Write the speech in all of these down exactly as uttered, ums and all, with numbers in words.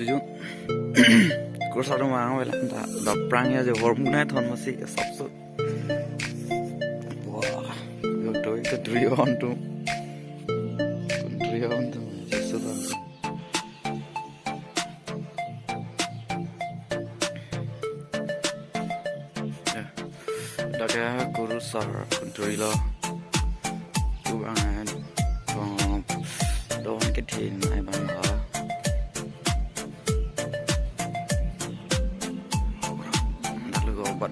Ju. Kurusar atum vang avelang ta, dak aphrang ya je hormu nai thon masi ya sapso. Wah, yo to itu three on tu. Three on tu, jesu tu. Ya. Dak ya kurusar kunturi lo. Tu bang, eh, bang, don kethin ai bang ba. Dak lo go bat.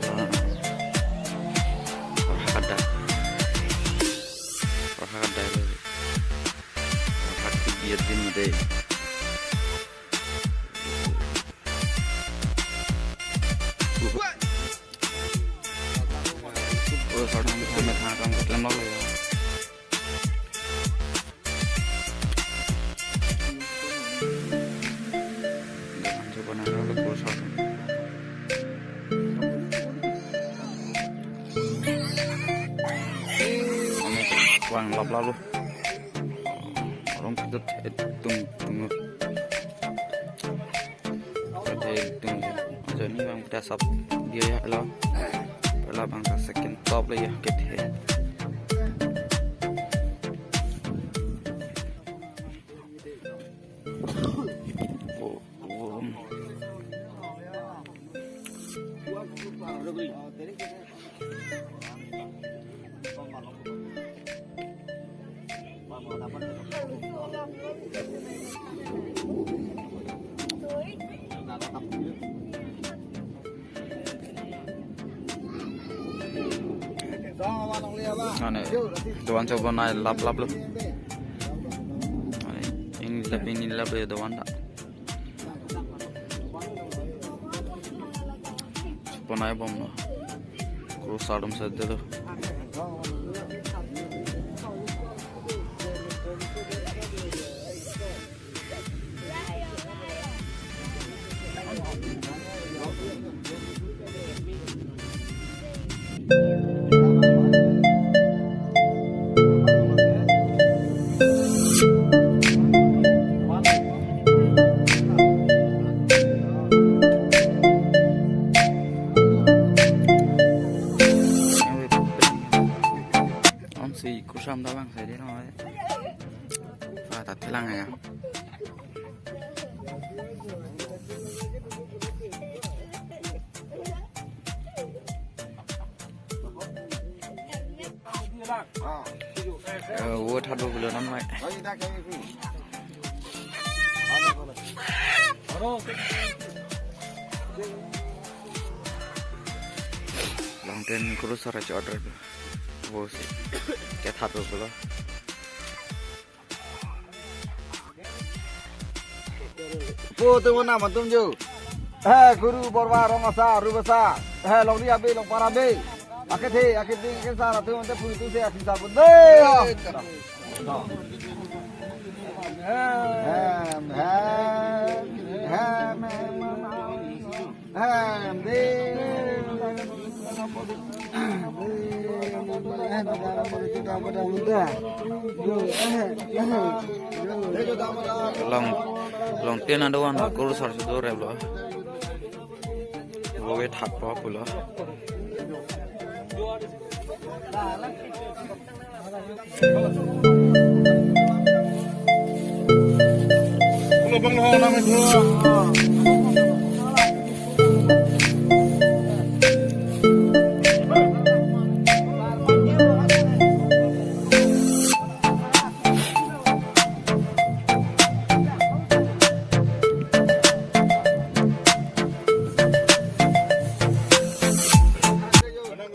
Ah. Orha kada. Orha kada lo. Orha kibiyat din mede. Oh, sarang kami tangkap ketlem lo ya. Jangan coba naro lo kurusar. Ini kuang lap lalu. Orang kita tung tung. Kethe tung je. Ajo ni bang kita sap dia ya lo. Pela bang ta second top le ya kethe. Oh, oh. Mane, doan chobonai lap lap lo. Mane, ini lap, ini lap lo doan ta. Chobonai bomlo. Kurusar atum sade lo. Om si kusam dalang saya dia nama. Ah, tak telang ya. Eh, wo thado belum namai. Longten kurusar aja order. Wo si. Kathado belum. Po tu mana matum ju. He, Guru Borwa, Rong Asar, Rubasa. He, Longri Abe, Longpar Abe. Akethe, akethe, akethe sar atum ante pui tu se akhisa pun. Dei. Hem, hem, hem, hem, hem. Hem, dei. Long, longtin ado wan kurusar si do rep lo. Wo ke thakpo pulo.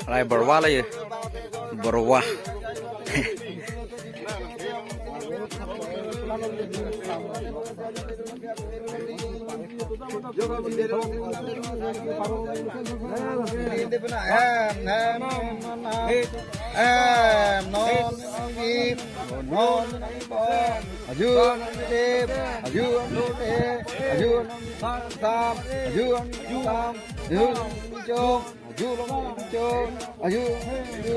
Rai Borwa la ye. Borwa. Aju anam tep, aju anam tep, aju anam sam, aju anam sam, aju anam chok, aju anam chok, aju, aju,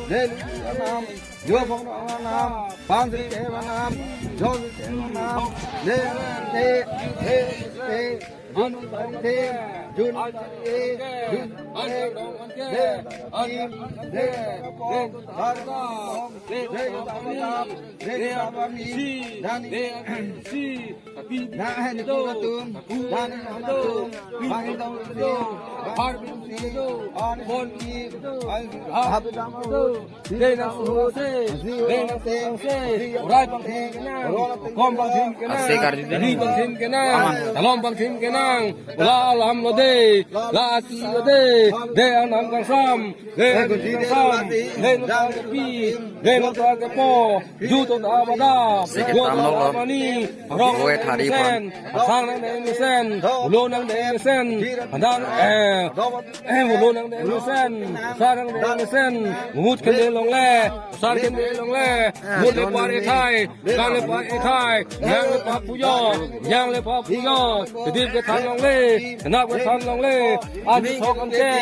lelu anam, aju phong anam, pan si tep anam, aju si tep anam, le te, le te. Jun te, Jun te, Jun te, le, le, le, le, le, le, dan, na, hen, ku, atum, dan, atum, bang, dong, si, har, bin, si, ar, bon, si, al, hap, dam, atum. Dei nang suhose, dei nang suhose, orai pangthim kenang, kom pangthim kenang, Ase karju dei. Ri pangthim kenang, aman. Dalom pangthim kenang, la alam lo dei, la aki lo dei, dei anam kangsam, dei anam kangsam, dei nota kepi, dei nota kepo, ju to da bada, Seke ju to tam lo da lo. Mani, rong Gue thari mesen, pon. Sang nang dei mesen, ulo nang dei mesen, dan, eh, Eh, ulo nang dei mesen, sar nang dei mesen, mut kende longle, sar kende longle, mut le par ethai, kang le par ethai, yang le par pujo, yang le par pujo, kedip kethan longle, kenap kethan longle, aji thok anke,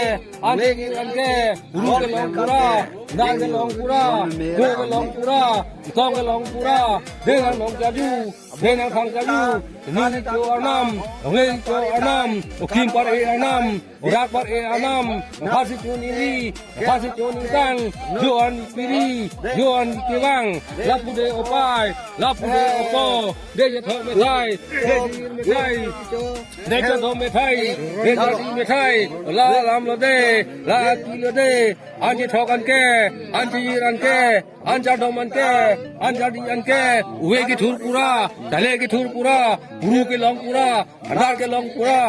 aji anke, ru kelong pura, nang kelong pura, ko kelong pura, tong kelong pura, dei nang nong jaju, dei nang thang jaju, nang cho arnam, longle cho arnam, okim par e arnam, orak par e arnam, phasi cho ningri, phasi cho ningtang, jo an piri, jo an kevang, lapu dei opai, lapu dei opo, dei je thok methai, dei je methai, dei je thok methai, dei je methai, la alam lo dei, la aki lo dei, an je thok anke, an je ir anke, an jadom anke, an jadi anke, ove kethur pura, chale kethur pura, ru kelong pura, adar kelong pura,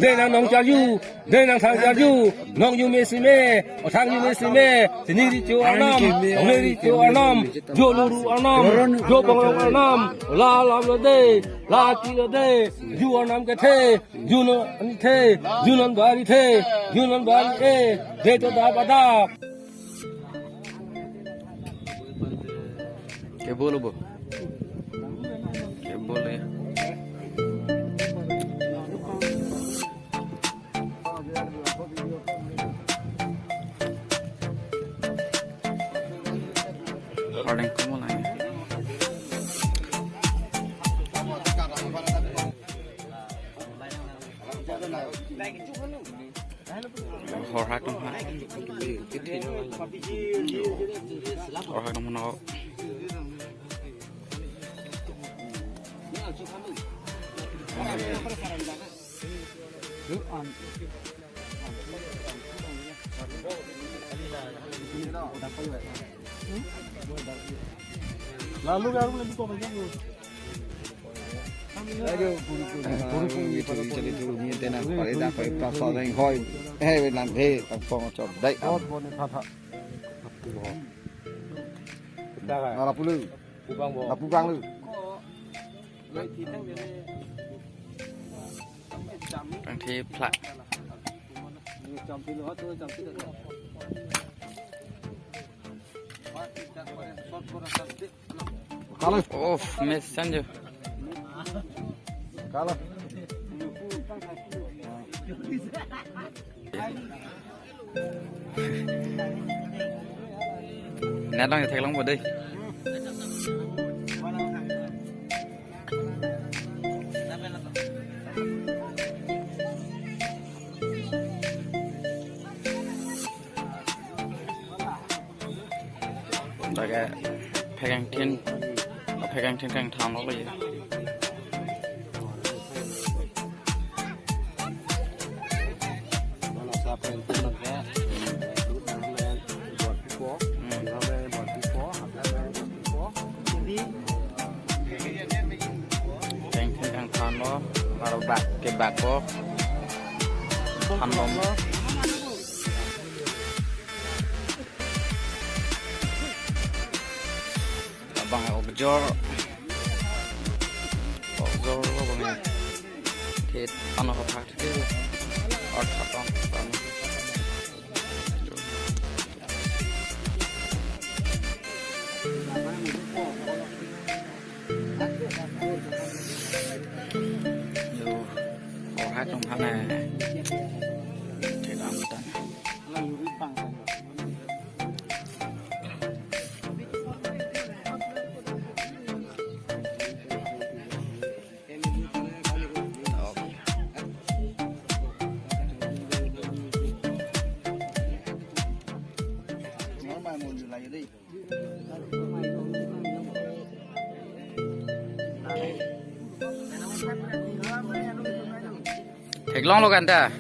dei nang nong charju, dei nang thang charju, nong ju me si me, othang ju me si me, si ningri cho arnam, ningri cho arnam, jo luru arnam, jo pongrong arnam, la alam lo dei, la aki lo dei, ju arnam kethe, ju non the, ju non bari the, ju non bari e, dei to da bada. Ke bolo bo? Ke bole? Ordeng kumo lang. Horhak dong ha. Horhak dong no. Lalu garung lebih kau banyak lu. Ayo, guru, guru. Eh, guru, guru, ini tena, pada dah, pada pasal yang hoi. Eh, nan, eh, tang pong chop, dai. Bot, bot, ni, tha, tha. Nara pulu. Pubang bo. Nara pubang lu. Kangthi phlak. Kalo. Of, mes sanjo. Kalo. Net lang theklong bo dei. Lake phekangthin, phekangthin kangtham lo ye. Phekangthin kangtham lo, aro bak ke bak ko. Than bom lo. Abang ok jor. Ok jor lo abang. Thit ano ko thak thit. Or thak tong tong. Yo, oh, hai tong hana. Tidak angkutan. Theklonglo kan ta.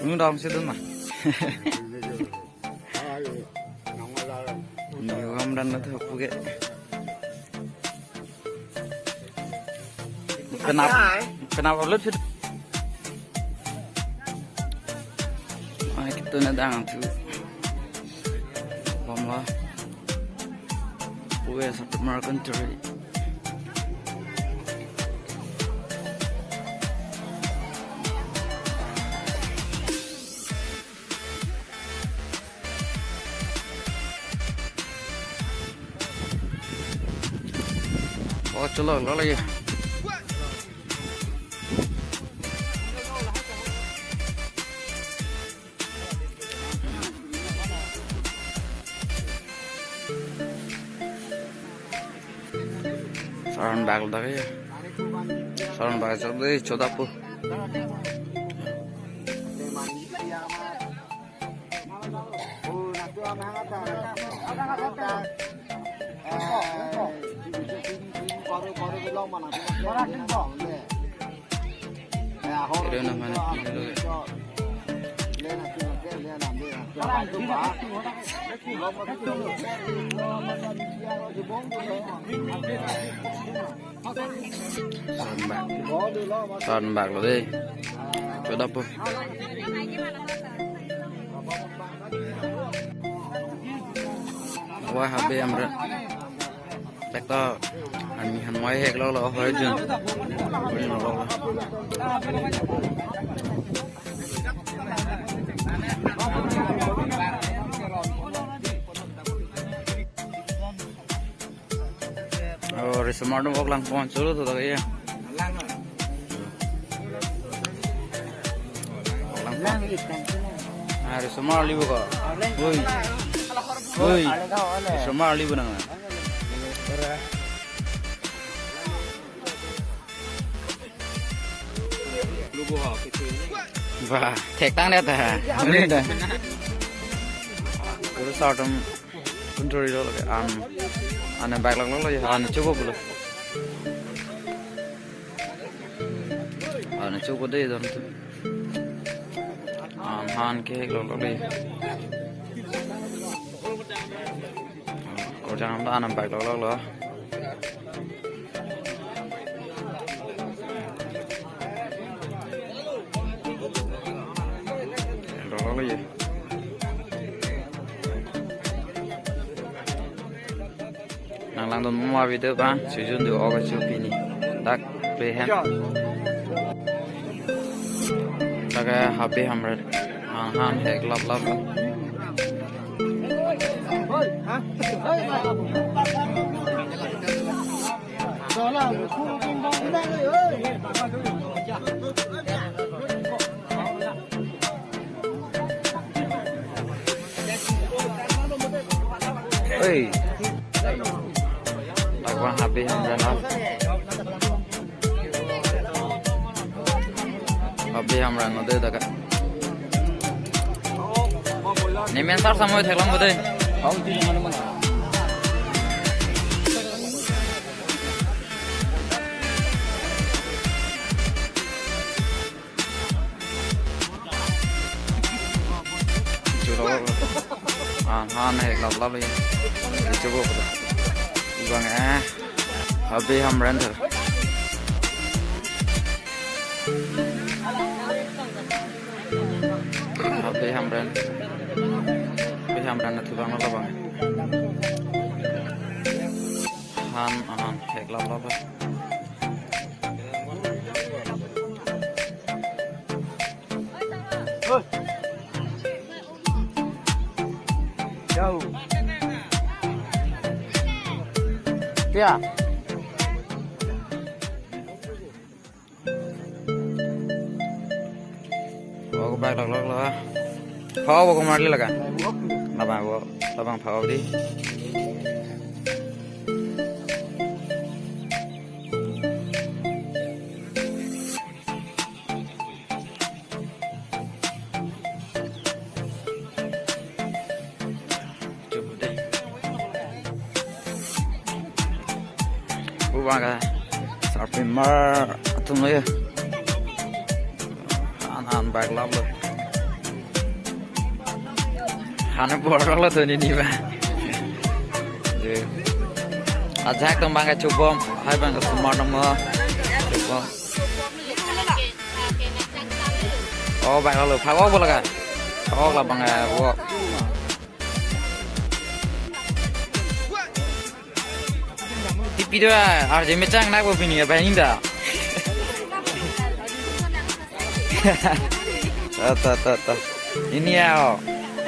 Unu dong si dun ma. Ni gam dan na tho puke. Kenap, kenap upload video. Ai, kita na dang tu. Bomlo. Wes of the Mercury. Oh, chalo, lo lagi. Saran bag lagi. Saran bag chalo dei, Chodapur. Ere na mane pilo. Saran bag. Saran bag lo dei. Chodapur. Wah, Habe Amren. Tek to, army han moi hek lo lo, hoi jun. Hoi jun lo lo. Oh, risomar dum ok lang pon chulu to tak iya. Lang pon. Ah, risomar libu ko. Oi. Oi. Risomar libu nang. Wah, thektang det ta. Ini dah. Guru sartum kunjori lo lagi. An, an bag lang lo lagi. An cukup lo. An cukup dei don tu. An han ke lo lagi. Kojang ta an bag lo lo. Lo lo ye. Nang langdun mo video bang, sujun do oga chu pini. Dak pe hem. Dak Habe Amren. Han han hek lap lap. Oi. Dak bang Habe Amren lo. Habe Amren lo dei dak. Nemen sar samoi theklong ko dei. Hong ti mana mana. Chulo. Ah, han hek lap lap ye. Chulo. Ibang eh. Habe Amren tho. Habe Amren. Habe Amren na thu bang lo bang. Han, han hek lap lap. Jauh. Ya. Bo bike lok lok lo. Ho bo komarli laga. Labang bo, labang pha di. Cukup deh. Bang ka sarpi mar atum lo ya. Han han bike lap lo. Han bor lo tu ni ni ba. Ajak atum bang ka chubom, hai bang ka sumar nang mo. Chubom. Oh, bang lo, phak ok bo laga. Phak ok labang eh, bo. Tipi do, arje mechang nak bo pini ya, bang inda. Ta, ta, ta, ta. Ini ya, oh.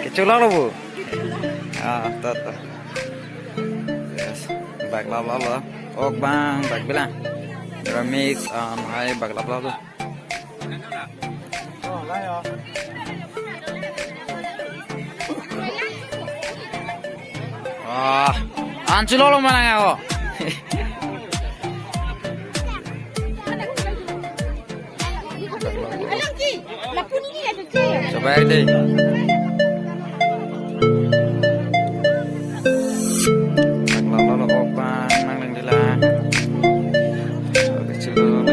Keculok lo bo. Ah, ta, ta. Yes. Bike lap lap lo. Ok bang, bike bilang. Remix, um, hai bike lap lap lo. Ah, an chulo lo manang ako. Coba ya deh. Nang lolo opang, nang nang dila. Oke, chulo lo.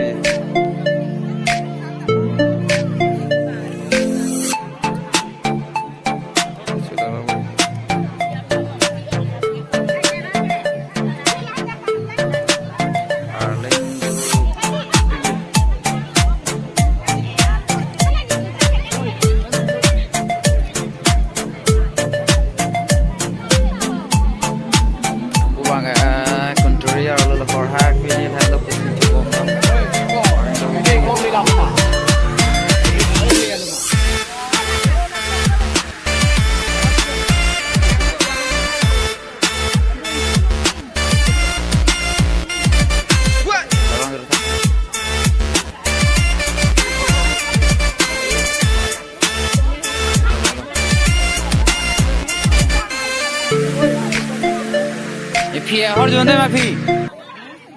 Phi ahor jun dema phi.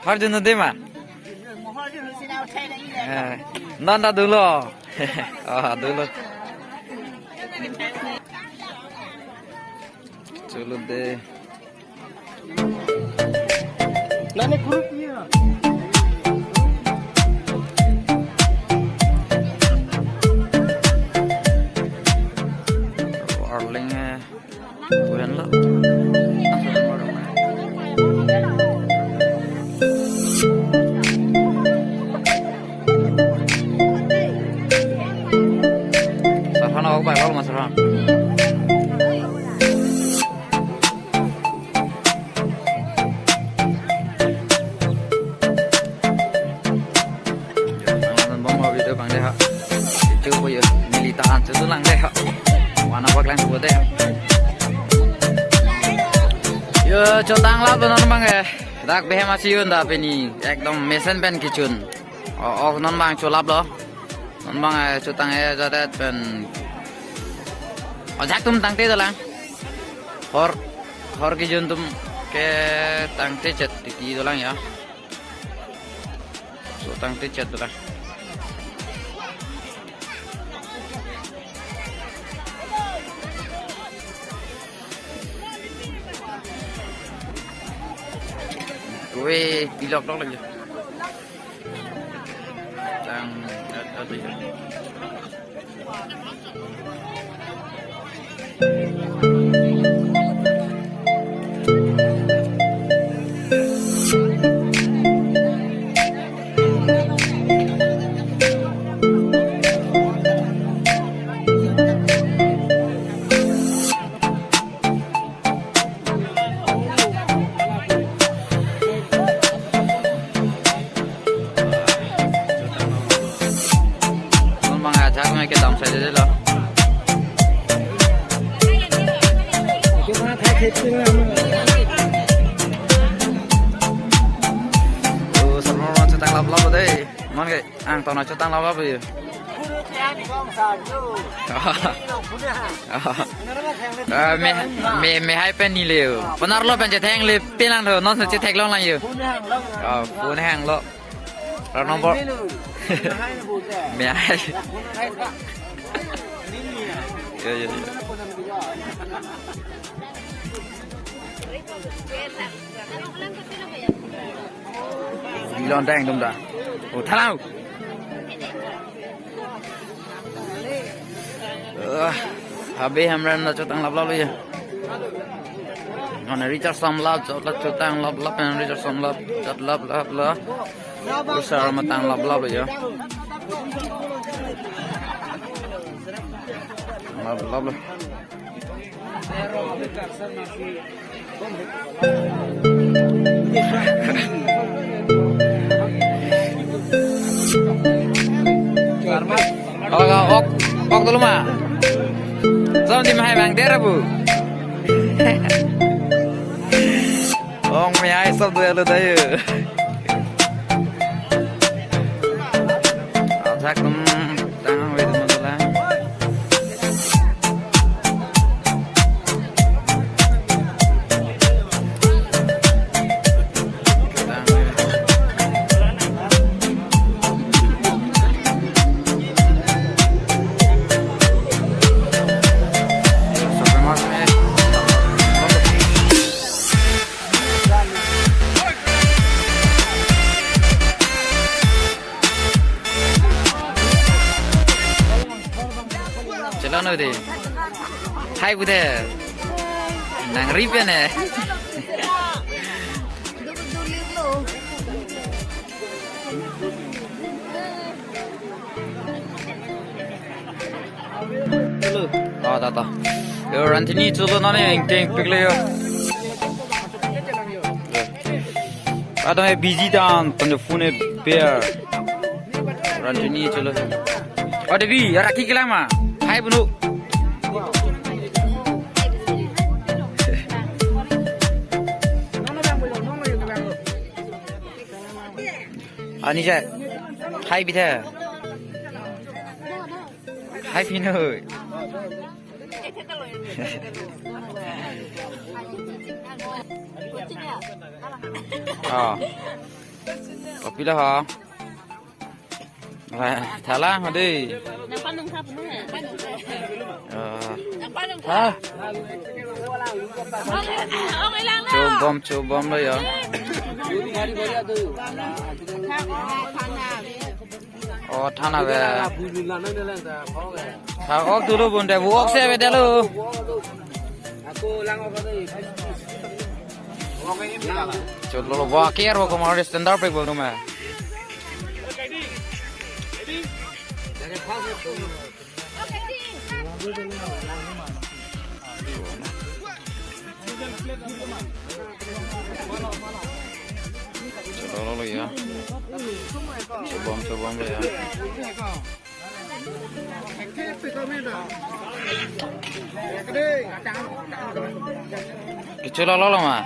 Ahor jun dema. Eh, non ta dolo. Oh, dolo. Chulo deh. Nani group ya. Arleng, eh. Tuhan lo. Sarhan awak baik lo, Mas Sarhan. Nang bang mau video bang deh ha. Itu apa ya? Militan itu lang deh ha. Mana bak lang buat deh. Yo, chotang lap non bang eh. Dak behem asi yun da pini. Ekdom mesen pen kechun. Oh, oh, non bang cholap lo. Non bang eh, chotang eh, jadet pen. Ojak atum tangte dolang. Hor, hor kejun atum ke tangte chet titi dolang ya. So tangte chet dolang. Weh, pilok dong lagi. Tang, at, at, ya. Non bang ajak ngai kedam saja deh lo. Laplap dei, non ke angton achotang laplap yo. Eh, me, me, me hai pen nile yo. Penarlo pen chetheklong le pinang tho, non se chetheklong lang yo. Ah, phone hanglo. Roll number. Me hai. Yo, yo, yo. Ilon dang dum da. Oh, thalang. Ah, Habe Hamren la chotang laplap lo ya. Mana Richard Samla chot la chotang laplap, Richard Samla chot laplap la. Usar matang laplap lo ya. Laplap lo. Kalau ok, ok dulu ma. Sob di mahai bang dera bu. Ong me ai sob dulu tayo. Athak tum tang wait mo dulu. Chalo no de. Hai bu de. Nangri pen eh. Oh, ta ta. Yo, Ranthini cholo nani engteng pikle yo. Ada busy dan, tanya phone e biar. Ranthini cholo. Oh, Devi, ya rakhi kelang ma. Hai bunu. Ani je. Hai bitha. Hai pinu. Oh. Kopi lo ho. Wah, thalang ho dei. Oh. Ha? Chobom, chobom lo ya. Oh, thana be. Tha ok dulu bun de, bu ok se be delo. Cholo lo, bo aker bo komar standard pe bo numa. Cholo lo ya. Chobom, chobom lo ya. Kecholo lo lo ma.